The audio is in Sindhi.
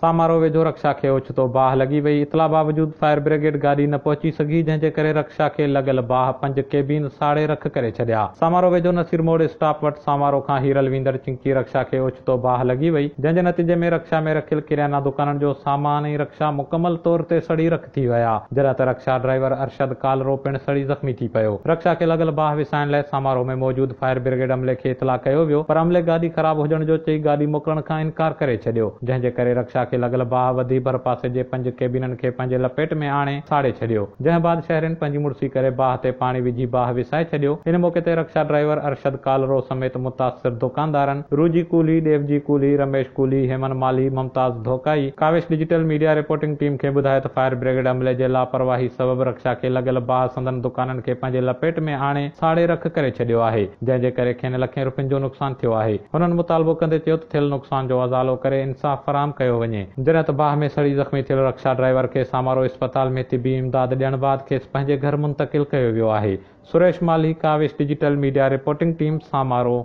سامارو ويجهو رڪشا کي اوچتو باهه لڳي وئي، اطلاع باوجود فائر برگيڊ گاڏي نه پهچي سگهي، جنهن جي ڪري رڪشا کي لڳل باهه پنج ڪيبين ساڙي رک ڪري ڇڏيا. سامارو ويجهو نصير موڙ اسٽاپ وٽ سامارو کان هيرل ويندڙ چنگچي رڪشا کي اوچتو باهه لڳي وئي، جنهن جي نتيجي ۾ رڪشا ۾ رکيل ڪريانا دڪانن جو سامان ۽ رڪشا مڪمل طور تي سڙي رک ٿي ويا، جڏهن ته رڪشا ڊرائيور ارشد ڪالرو پڻ سڙي زخمي ٿي پيو. رڪشا کي لڳل باهه وسائڻ لاء سامارو ۾ موجود فائر برگيڊ عملي کي اطلاع ڪيو ويو، پر عملي گاڏي خراب هجڻ جو چئي گاڏي موڪلڻ کان انڪار ڪري ڇڏيو. جنهن جي ڪري رڪشا کي لڳل باهه وڌي ڀرپاسي جي پنج ڪيبينن کي پنهنجي لپيٽ ۾ آڻي ساڙي ڇڏيو، جنهن بعد شهرين پنهنجي مڙسي ڪري باهه تي پاڻي وجهي باهه وسائي ڇڏيو، ان موقعي تي رڪشا ڊرائيور ارشد ڪالرو سميت متاثر دوڪاندارن روجي ڪولهي، ڏيوجي ڪولهي، رميش ڪولهي، هيمن مالهي، Mumtaz Dhokai, Kawish digital media reporting team کي ٻڌايو ته فائر برگيڊ عملي جي لاپرواهي سبب رڪشا کي لڳل باهه سندن دڪانن کي پنهنجي لپيٽ ۾ آڻي ساڙي رک ڪري ڇڏيو آهي، جنهن جي ڪري کين لکين روپين جو نقصان ٿيو آهي. هنن مطالبو ڪندي چيو ته ٿيل نقصان جو ازالو ڪري انصاف فراهم ڪيو وڃي. جڏهن ته باهه ۾ سڙي زخمي ٿيل رڪشا ڊرائيور کي سامارو اسپتال ۾ طبي امداد ڏيڻ بعد کيس پنهنجي گهر منتقل ڪيو ويو آهي. Suresh Malhi, Kawish digital media reporting team, Samaro.